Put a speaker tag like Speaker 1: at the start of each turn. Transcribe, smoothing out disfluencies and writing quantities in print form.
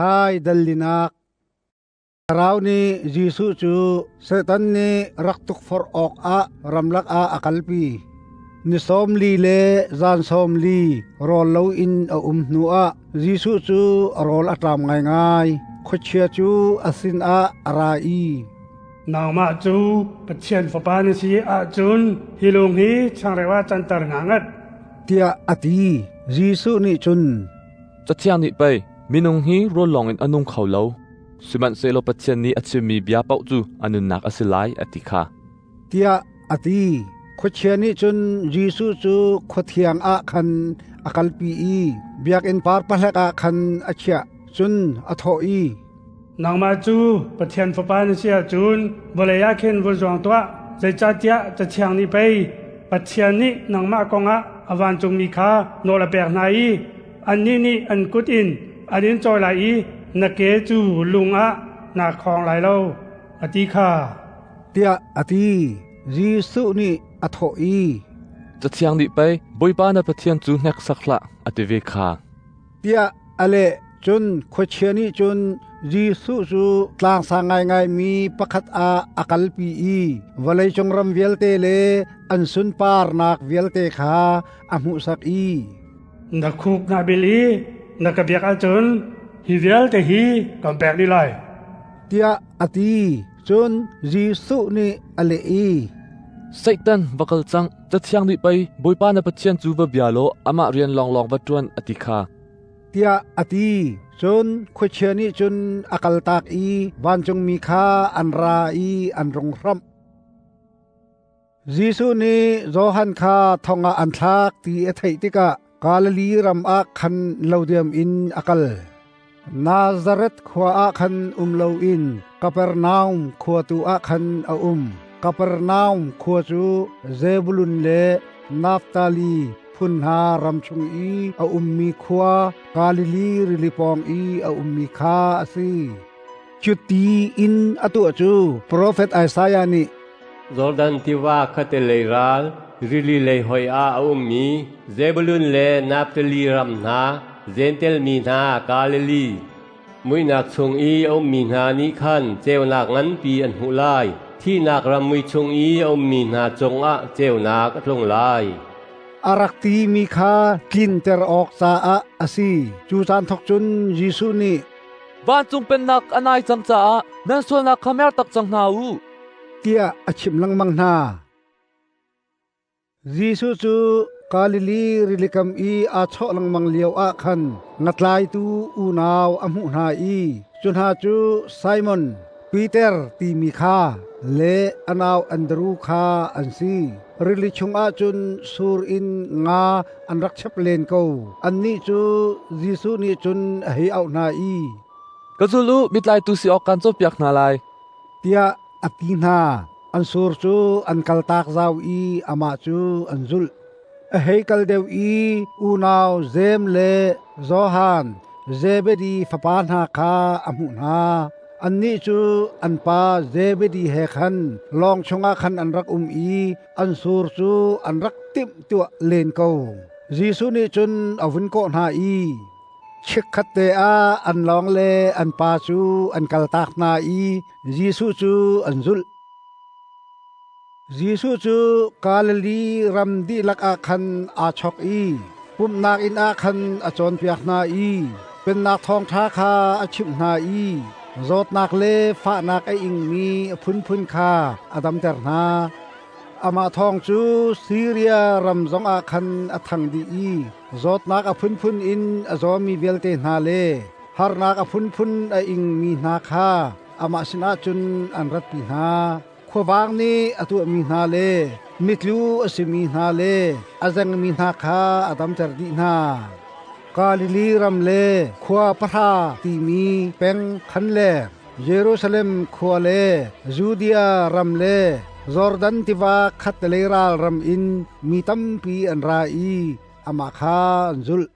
Speaker 1: Hai dallinak Thlarau nih Jesuh cu Satan nih rak tukforh awkah ramlak ah a kalpi. Ni 40 le zan 40 rawl loin a um hnuah Jesuh cu a rawl a ṭam ngaingai. Khuachia cu a sinah a ra i,
Speaker 2: Nangmah cu Pathian Fapa na si ahcun hi lung hi changreu ah canter hna ngat,
Speaker 1: tiah a ti. Jesuh nih cun,
Speaker 3: Cathiang nih pei minung hi rawl lawngin a nung kho lo, sihmanhsehlaw Pathian nih a chimmi bia paoh cu a nunnak a si lai, a ti kha,
Speaker 1: tiah a ti. Khuachia nih cun Jesuh cu khua thiang ah khan a kalpi i biakinn par pahlek ah khan a chiah. Cun a thawh i,
Speaker 2: Nangmah cu Pathian Fapa na si ahcun vawlei ah khin vun zuang tuah, zeicahtiah Cathiang nih pei Pathian nih nangmah kongah a vancungmi kha nawl a pek hna i annih nih an kut in an in cawi lai i na ke cu lung ah naa khawng lai lo, a ti kha,
Speaker 1: tiah a ti. Jesuh nih a thawh i,
Speaker 3: Cathiang nih pei Bawipa na Pathian cu hneksak hlah, a ti ve kha,
Speaker 1: tiah a leh. Cun khuachia nih cun Jesuh cu tlang sang ngaingaimi pakhat ah a kalpi i vawleicung ram vialte le an sunparnak vialte kha a hmuhsak i,
Speaker 2: Na khuk na bil i na ka biak ahcun hi vialte hi kan pek dih lai,
Speaker 1: tiah a ti. Cun Jesuh nih a leh i,
Speaker 3: Satan, va kal cang! Cathiang nih pei Bawipa na Pathian cu va bia law amah rian lawnglawng va ṭuan, a ti kha,
Speaker 1: tiah a ti. Cun khuachia nih cun a kaltak i vancungmi kha an ra i an rung hramh. Jesuh nih Johan kha thong ah an thlak ti a theih tikah Galilee ram ah khan lodiam in a kal. Nazareth khua ah khan um loin Kapernaum khua tu ah khan a um. Kapernaum khua cu Zebulun le Naftali phun hna ram chung i a ummi khua Galilee rili pawng i a ummi kha a si. Cuti in a tuah cu profet Isaiah nih,
Speaker 4: Jordan tiva khatelei ral, rili lei hoi ah a ummi Zebulun le Naftali ram hna, Jentail mi hna Galilee, muihnak chung i a ummi hna nih khan ceunak nganpi an hmuh lai. Thihnak ram mui chung i a ummi hna cungah ceunak a tlung lai.
Speaker 1: A rak timi kha tlinter awk caah a si. Cu caan thawk cun Jesuh nih,
Speaker 3: Vancung pennak a nai cang caah nan sualnak kha mertak cang hna u,
Speaker 1: tiah a chimh lengmang hna. Jesuh cu Galilee rilikam i aa chawh lengmang lio ah khan ngatlaitu unau a hmuh hna i cu hna cu Simon, Peter timi kha le a nau Andru kha an si. Rili chungah cun sur in nga an rak chep len ko. Annih cu Jesuh nih cun a hei auh hna i,
Speaker 3: Ka zul u, mitlaitu si awk kan cawnpiak hna lai,
Speaker 1: tiah a ti hna. An sur cu an kaltak zau i amah cu an zulh. A hei kal deuh i unau Jeim le Johan, Zebedi fapa hna kha a hmuh hna. Annih cu an pa Zebedi he khan lawng chungah khan an rak um i an sur cu an rak timhtuah len ko. Jesuh nih cun a vun kawh hna i, Chikkhatte ah an lawng le an pa cu an kaltak hna i Jesuh cu an zulh. Jesuh cu Galilee ram dihlak ah khan aa chok i pumhnak inn ah khan a cawnpiak hna i pennak thawngṭha kha a chimh hna i zawtnak le fahnak a ingmi a phunphun kha a damter hna. Amah thawng cu Siria ram zongah khan a thang dih i zawtnak a phunphun in a zawmi vialte hna le harnak a phunphun a ingmi hna kha amah sinah cun an ratpi hna. Khuavang nih a tuahmi hna le mitlu a simi hna le a zengmi hna kha a damter dih hna. Galilee ram le khua pahra timi peng khan le Jerusalem khua le Judea ram le Jordan tiva khattelei ral ram in mi tampi an ra i amah kha an zulh.